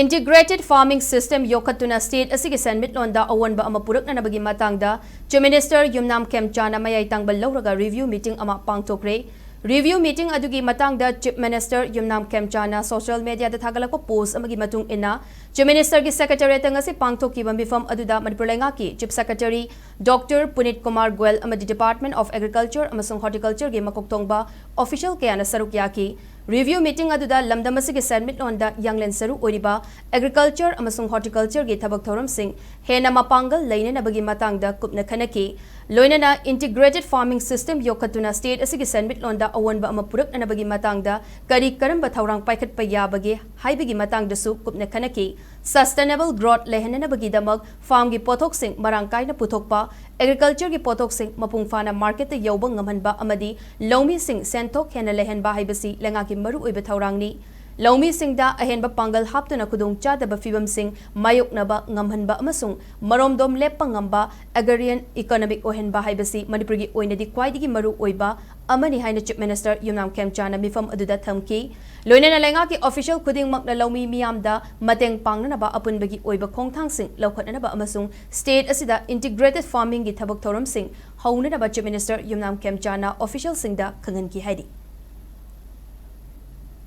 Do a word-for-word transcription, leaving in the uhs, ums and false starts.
Integrated farming system ꯌꯣꯛꯈꯠꯇꯨꯅ state ꯑꯁꯤꯒꯤ ꯁꯦꯟꯃꯤꯠꯂꯣꯟꯗ ꯑꯑꯣꯟꯕ ꯑꯃ ꯄꯨꯔꯛꯅꯅꯕꯒꯤ ꯃꯇꯥꯡꯗ Chief Minister ꯌꯨꯝꯅꯥꯝ ꯈꯦꯝꯆꯥꯅ ꯃꯌꯥꯏ ꯇꯥꯡꯕ ꯂꯧꯔꯒ review meeting ꯑꯃ ꯄꯥꯡꯊꯣꯛꯈ꯭ꯔꯦ꯫ Review meeting ꯑꯗꯨꯒꯤ ꯃꯇꯥꯡꯗ Chief Minister ꯌꯨꯝꯅꯥꯝ ꯈꯦꯝꯆꯥꯅ social media ꯗ ꯊꯥꯒꯠꯂꯛꯄ post ꯑꯃꯒꯤ ꯃꯇꯨꯡ ꯏꯟꯅ, Chief Minister ꯒꯤ Secretariat ꯇ ꯉꯁꯤ ꯄꯥꯡꯊꯣꯛꯈꯤꯕ ꯃꯤꯐꯝ ꯑꯗꯨꯗ ꯃꯅꯤꯄꯨꯔ ꯂꯩꯉꯥꯛꯀꯤ Chief Secretary Doctor ꯄꯨꯅꯤꯠ Kumar Goyal ꯑꯃꯗꯤ Department of Agriculture ꯑꯃꯁꯨꯡ Horticulture ꯒꯤ ꯃꯀꯣꯛ ꯊꯣꯡꯕ official ꯀꯌꯥꯅ ꯁꯔꯨꯛ ꯌꯥꯈꯤ꯫ Review meeting ꯑꯗꯨꯗ ꯂꯝꯗꯝ ꯑꯁꯤꯒꯤ ꯁꯦꯟꯃꯤꯠꯂꯣꯟꯗ ꯌꯥꯡꯂꯦꯟ ꯁꯔꯨ ꯑꯣꯏꯔꯤꯕ agriculture ꯑꯃꯁꯨꯡ horticulture ꯒꯤ ꯊꯕꯛ ꯊꯧꯔꯝꯁꯤꯡ ꯍꯦꯟꯅ ꯃꯄꯥꯡꯒꯜ ꯂꯩꯅꯅꯕꯒꯤ ꯃꯇꯥꯡꯗ ꯀꯨꯞꯅ ꯈꯟꯅꯈꯤ꯫ ꯂꯣꯏꯅꯅ integrated farming system ꯌꯣꯛꯈꯠꯇꯨꯅ state ꯑꯁꯤꯒꯤ ꯁꯦꯟꯃꯤꯠꯂꯣꯟꯗ ꯑꯑꯣꯟꯕ ꯑꯃ ꯄꯨꯔꯛꯅꯅꯕꯒꯤ ꯃꯇꯥꯡꯗ ꯀꯔꯤ ꯀꯔꯝꯕ ꯊꯧꯔꯥꯡ ꯄꯥꯏꯈꯠꯄ ꯌꯥꯕꯒꯦ ꯍꯥꯏꯕꯒꯤ ꯃꯇꯥꯡꯗꯁꯨ ꯀꯨꯞꯅ ꯈꯟꯅꯈꯤ꯫ Sustainable growth ꯂꯩꯍꯟꯅꯅꯕꯒꯤꯗꯃꯛ farm ꯒꯤ ꯄꯣꯠꯊꯣꯛꯁꯤꯡ ꯃꯔꯥꯡ ꯀꯥꯏꯅ ꯄꯨꯊꯣꯛꯄ, agriculture ꯒꯤ ꯄꯣꯠꯊꯣꯛꯁꯤꯡ ꯃꯄꯨꯡ ꯐꯥꯅ market ꯇ ꯌꯧꯕ ꯉꯝꯍꯟꯕ ꯑꯃꯗꯤ ꯂꯧꯃꯤꯁꯤꯡ ꯁꯦꯟꯊꯣꯛ ꯍꯦꯟꯅ ꯂꯩꯍꯟꯕ ꯍꯥꯏꯕꯁꯤ ꯂꯩꯉꯥꯛꯀꯤ ꯃꯔꯨꯑꯣꯏꯕ ꯊꯧꯔꯥꯡꯅꯤ꯫ ꯂꯧꯃꯤꯁꯤꯡꯗ ꯑꯍꯦꯟꯕ ꯄꯥꯡꯒꯜ ꯍꯥꯞꯇꯨꯅ ꯈꯨꯗꯣꯡꯆꯥꯗꯕ ꯐꯤꯚꯝꯁꯤꯡ ꯃꯥꯌꯣꯛꯅꯕ ꯉꯝꯍꯟꯕ ꯑꯃꯁꯨꯡ ꯃꯔꯣꯝꯗꯣꯝ ꯂꯦꯞꯄ ꯉꯝꯕ agrarian economic ꯑꯣꯏꯍꯟꯕ ꯍꯥꯏꯕꯁꯤ ꯃꯅꯤꯄꯨꯔꯒꯤ ꯑꯣꯏꯅꯗꯤ ꯈ꯭ꯋꯥꯏꯗꯒꯤ ꯃꯔꯨ ꯑꯣꯏꯕ ꯑꯃꯅꯤ ꯍꯥꯏꯅ Chief Minister ꯌꯨꯝꯅꯥꯝ ꯈꯦꯝꯆꯥꯅ ꯃꯤꯐꯝ ꯑꯗꯨꯗ ꯊꯝꯈꯤ꯫ ꯂꯣꯏꯅꯅ ꯂꯩꯉꯥꯛꯀꯤ official ꯈꯨꯗꯤꯡꯃꯛꯅ ꯂꯧꯃꯤ ꯃꯤꯌꯥꯝꯗ ꯃꯇꯦꯡ ꯄꯥꯡꯅꯅꯕ ꯑꯄꯨꯟꯕꯒꯤ ꯑꯣꯏꯕ ꯈꯣꯡꯊꯥꯡꯁꯤꯡ ꯂꯧꯈꯠꯅꯅꯕ ꯑꯃꯁꯨꯡ state ꯑꯁꯤꯗ integrated farming ꯒꯤ ꯊꯕꯛ ꯊꯧꯔꯝꯁꯤꯡ ꯍꯧꯅꯅꯕ Chief Minister ꯌꯨꯝꯅꯥꯝ ꯈꯦꯝꯆꯥꯅ official ꯁꯤꯡꯗ ꯈꯪꯍꯟꯈꯤ ꯍꯥꯏꯔꯤ꯫